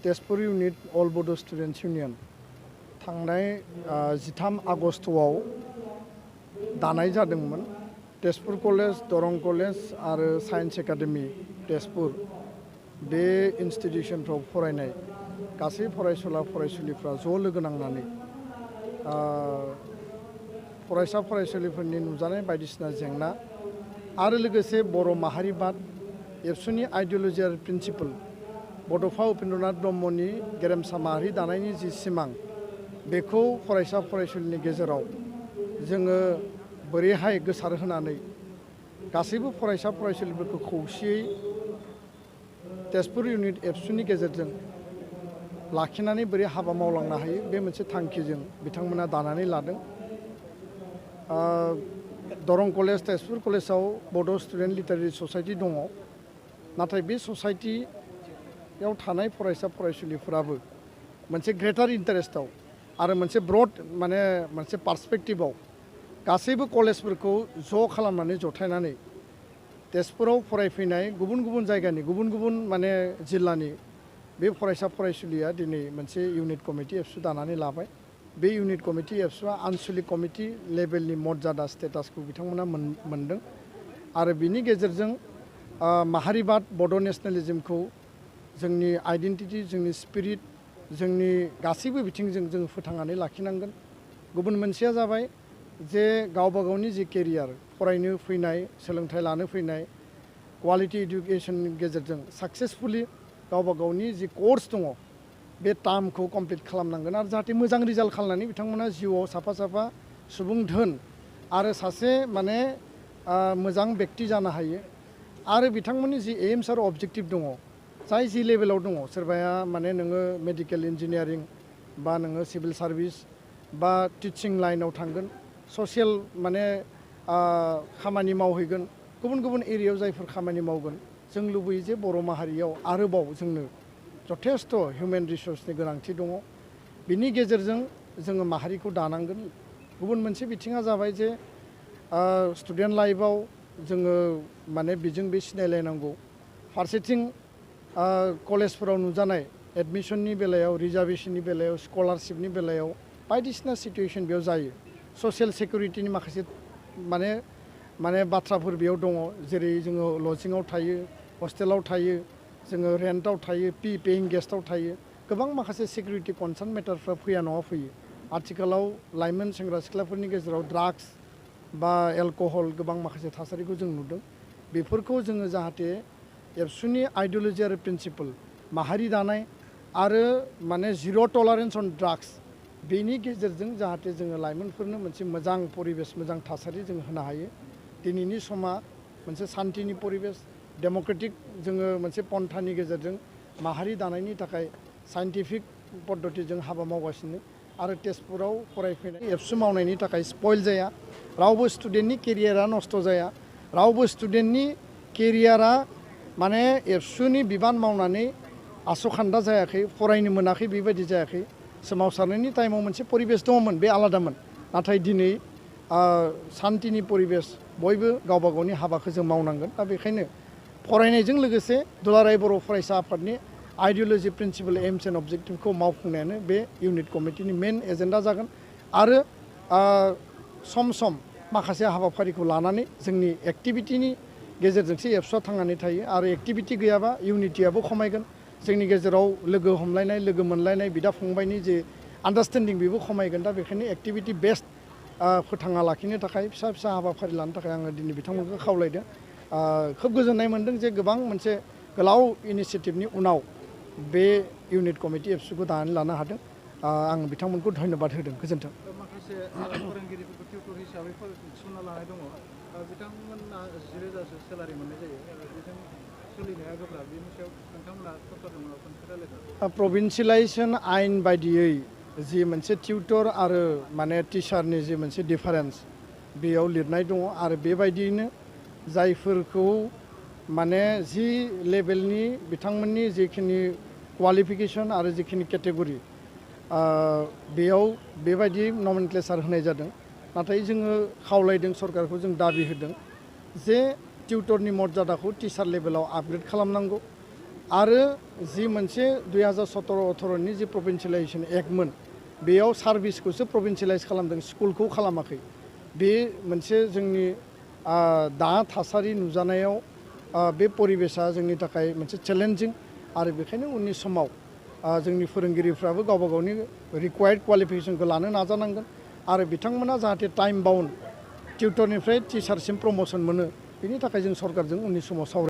Tezpur unit अल बड' students union थांनाय 13 आगस्टआव दानाय जादोंमोन। तेजपुर कलेज, दरं कलेज आरो साइन्स एकाडेमि तेजपुर बे इन्स्टिटिउसनफ्राव फरायनाय गासै फरायसुला फरायसुलिफ्रा ज' लोगो नांनानै फरायसा फरायसुलिफोरनि नुजानाय बायदिसिना जेंना आरो लोगोसे बर' माहारिबाद एबसुनि आइडिय'लजि आरो प्रिन्सिपल बड'फा उपेन्द्रनाथ ब्रह्मनि गेरेमसा माहारि दानायनि जि सिमां बेखौ फरायसा फरायसुलिनि गेजेराव जोङो बोरैहाय गोसारहोनानै गासैबो फरायसा फरायसुलिफोरखौ खौसेयै तेजपुर इउनिट एबसुनि गेजेरजों लाखिनानै बोरै हाबा मावलांनो हायो बे मोनसे थांखिजों बिथांमोना दानानै लादों। दरं कलेज तेजपुर कलेजाव बड' स्टुडेन्ट लिटारेरि ससाइटि दङ, नाथाय बे ससाइटियाव थानाय फरायसा फरायसुलिफोराबो मोनसे ग्रेटार इन्टारेस्टआव आरो मोनसे ब्रड मोनसे पार्सपेक्टिभआव गासैबो कलेजफोरखौ ज' खालामनानै जथायनानै तेजपुराव फरायफैनाय गुबुन गुबुन जायगानि गुबुन गुबुन जिल्लानि बे फरायसा फरायसुलिया दिनै मोनसे इउनिट कमिटि एबसु दानानै लाबाय। बे इउनिट कमिटि एबसुआ आनसलिक कमिटि लेभेलनि मर्यादा स्टेटासखौ बिथांमोना मोनदों आरो बिनि गेजेरजों माहारिबाद बड' नेसनेलिज्मखौ जोंनि आइडेन्टिटि, जोंनि स्पिरिट, जोंनि गासैबो बिथिंजों जों फोथांनानै लाखिनांगोन। गुबुन मोनसेया जाबाय जे गावबा गावनि जि केरियार फरायनो फैनाय, सोलोंथाइ लानो फैनाय, क्वालिटि इडुकेसननि गेजेरजों साक्सेसफुलि गावबा गावनि जि कर्स दङ बे टार्मखौ कमप्लिट खालामनांगोन आरो जाहाथे मोजां रिजाल्ट खालामनानै बिथांमोना जिउआव साफा साफा सुबुं धोन आरो सासे मोजां बेक्ति जानो हायो। आरो बिथांमोननि जि एम्स आरो अबजेक्टिभ दङ, जाय जि लेभेलाव दङ, सोरबाया नोङो मेडिकेल इन्जिनियारिं बा नोङो सिभिल सार्भिस बा टिचिं लाइनाव थांगोन, ससियेल खामानि मावहैगोन, गुबुन गुबुन एरियायाव जायफोर खामानि मावगोन। जों लुबैयो जे बर' माहारियाव आरोबाव जोंनो जथेस्थ' हिउमेन रिसर्सनि गोनांथि दङ। बिनि गेजेरजों जोङो माहारिखौ दानांगोन। गुबुन मोनसे बिथिङा जाबाय जे स्टुडेन्ट लाइफआव जोङो बेजों बे सिनायलायनांगौ। फारसेथिं कलेजफोराव नुजानाय एडमिसननि बेलायाव, रिजार्भेशननि बेलायाव, स्कलारशिपनि बेलायाव बायदिसिना सिटुएसन बेयाव जायो। ससियेल सिकिउरिटिनि माखासे बाथ्राफोर बेयाव दङ, जेरै जोङो लजिंआव थायो, हस्टेलाव थायो, जोङो रेन्टआव थायो, पेयिं गेस्टआव थायो। गोबां माखासे सिकिउरिटि कनसार्न मेटारफ्रा फैया नङा फैयो। आथिखालाव लाइमोन सेंग्रा सिख्लाफोरनि गेजेराव ड्राग्स बा एलकहल गोबां माखासे थासारिखौ जों नुदों। बेफोरखौ जोङो जाहाथे एबसुनि आइडिय'लजि आरो प्रिन्सिपल माहारि दानाय आरो जिर' टलारेन्स अन ड्राग्स बेनि गेजेरजों जाहाथे जोङो लाइमोनफोरनो मोनसे मोजां परिबेस, मोजां थासारि जों होनो हायो। दिनैनि समा मोनसे सान्थिनि परिबेस, डेम'क्रेटिक जोङो मोनसे पन्थानि गेजेरजों माहारि दानायनि थाखाय साइन्टिफिक पद्धतिजों हाबा मावगासिनो आरो तेजपुराव फरायफैनाय एबसु मावनायनि थाखाय स्पइल जाया, रावबो स्टुडेन्टनि केरियारा नस्थ' जाया, रावबो स्टुडेन्टनि केरियारा एबसुनि बिबान मावनानै आस'खान्दा जायाखै, फरायनो मोनाखै, बेबायदि जायाखै। सोमावसारनायनि टाइमाव मोनसे परिबेस दङमोन, बे आलादामोन। नाथाय दिनै सान्थिनि परिबेस, बयबो गावबा गावनि हाबाखौ जों मावनांगोन। दा बेखायनो फरायनायजों लोगोसे दुलाराय बर' फरायसा आफादनि आइडिय'लजि, प्रिन्सिपल, एम्स एन्ड अबजेक्टिभखौ मावफुंनायानो बे इउनिट कमिटिनि मेन एजेन्डा जागोन। आरो सम सम माखासे हाबाफारिखौ लानानै जोंनि एक्टिभिटिनि गेजेरजोंसो एबसुआ थांनानै थायो आरो एक्टिभिटि गैयाबा इउनिटियाबो खमायगोन। जोंनि गेजेराव लोगो हमलायनाय, लोगो मोनलायनाय, बिदा फंबायनि जे आन्डारस्टेन्डिं बेबो खमायगोन। दा बेखायनो एक्टिभिटि बेस्ड फोथांना लाखिनो थाखाय फिसा फिसा हाबाफारि लानो थाखाय आङो दिनै बिथांमोनखौ खावलायदों। खोब गोजोननाय मोनदों जे गोबां मोनसे गोलाव इनिसियेटिभनि उनाव बे इउनिट कमिटि एबसुखौ दानानै लानो हादों। आं बिथांमोनखौ धन्यबाद होदों। गोजोन्थों। माखासे फोरोंगिरिफोरखौ टिउटर हिसाबै थिसनना लानाय दङ, बिथांमोनहा 10,000सो सेलारि मोननाय जायो। बेजों सोलिनाया गोब्राब। बेनि सायाव नोंथांमोना सरकारजों माबाफोर खोथा रायलायदों? प्रभिन्सियेलाइजेसन आयेन बायदियै जि मोनसे टिउटर आरो टिचारनि जि मोनसे डिफारेन्स बेयाव लिरनाय दङ आरो बेबायदियैनो जायफोरखौ जि लेभेलनि बिथांमोननि जिखिनि क्वालिफिकेसन आरो जिखिनि केटेगरि बेयाव बेबायदि नमेनक्लेचार होनाय जादों। नाथाय जोङो खावलायदों, सरकारखौ जों दाबि होदों जे टिउटरनि मर्यादाखौ टिचार लेभेलाव आपग्रेड खालामनांगौ आरो जि मोनसे 2017-18नि जि प्रभिन्सियेलाइजेसन एक्टमोन बेयाव सार्भिसखौसो प्रभिन्सियेलाइज खालामदों स्कुलखौ खालामाखै बे मोनसे जोंनि दा थासारि नुजानायाव बे परिबेसा जोंनि थाखाय मोनसे चेलेन्जिं आरो बेखायनो उननि समाव जोंनि फोरोंगिरिफ्राबो गावबा गावनि रिक्वायर्ड क्वालिफिकेसनखौ लानो नाजानांगोन आरो बिथांमोना जाहाथे टाइम बाउन्ड टिउटरनिफ्राय टिचारसिम प्रमोसन मोनो बेनि थाखाय जों सरकारजों उननि समाव सावराय